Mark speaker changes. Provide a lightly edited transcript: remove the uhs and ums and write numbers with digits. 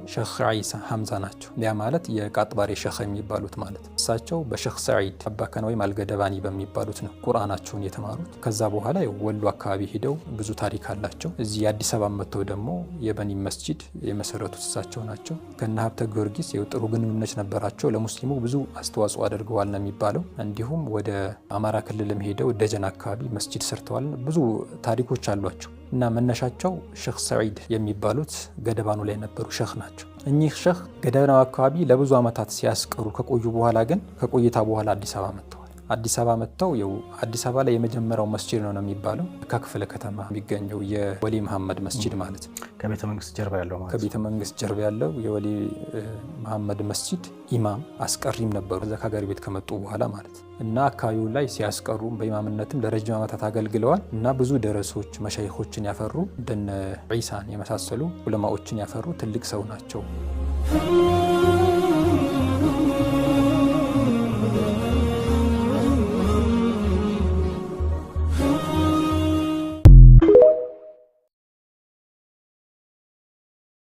Speaker 1: ሸኽ ዒሳ ሐምዛ ናቸው። ያ ማለት የቃጥባሬ ሸኽ የሚባሉት ማለት እሳቸው በሸኽ ሰዒድ አባከና ወይም አልገደባኒ በሚባሉት ነው ቁርአናቸውን የተማሩት። ከዛ በኋላ ወሎ አካባቢ ሄደው ብዙ ታሪክ አላቸው። እዚህ የአዲስ አበባ መጥተው ደግሞ የበኒ መስጂድ የመሰረቱት እሳቸው ናቸው። ከነ ሀብተ ጊዮርጊስ ጥሩ ግንኙነት ነበራቸው። ለሙስሊሙ ብዙ አስተዋጽኦ አድርገዋል ነው የሚባለው። እንዲሁም ወደ አማራ ክልልም ሄደው ደጀን አካባቢ መስጂድ ሰርተዋል። ብዙ ታሪኮች አሏቸው እና መነሻቸው ሸኽ ሰዒድ የሚባሉት ገደባኑ ላይ የነበሩ ሸኽ ናቸው። እኚህ ሸኽ ገደባኑ አካባቢ ለብዙ ዓመታት ሲያስቀሩ ከቆዩ በኋላ ግን ከቆይታ በኋላ አዲስ አበባ መጥተዋል። አዲስ አበባ መጥተው ይኸው አዲስ አበባ ላይ የመጀመሪያው መስጂድ ነው የሚባለው ከክፍለ ከተማ የሚገኘው የወሊ መሐመድ መስጂድ ማለት ነው።
Speaker 2: ከቤተ መንግስት ጀርባ ያለው ማለት ነው።
Speaker 1: ከቤተ መንግስት ጀርባ ያለው የወሊ መሐመድ መስጂድ ኢማም አስቀሪም ነበሩ። ከዛ ከሀገር ቤት ከመጡ በኋላ ማለት እና አካባቢው ላይ ሲያስቀሩ በኢማምነትም ለረጅም ዓመታት አገልግለዋል እና ብዙ ደረሶች መሻይኾችን ያፈሩ እንደነ ዒሳን የመሳሰሉ ዑለማዎችን ያፈሩ ትልቅ ሰው ናቸው።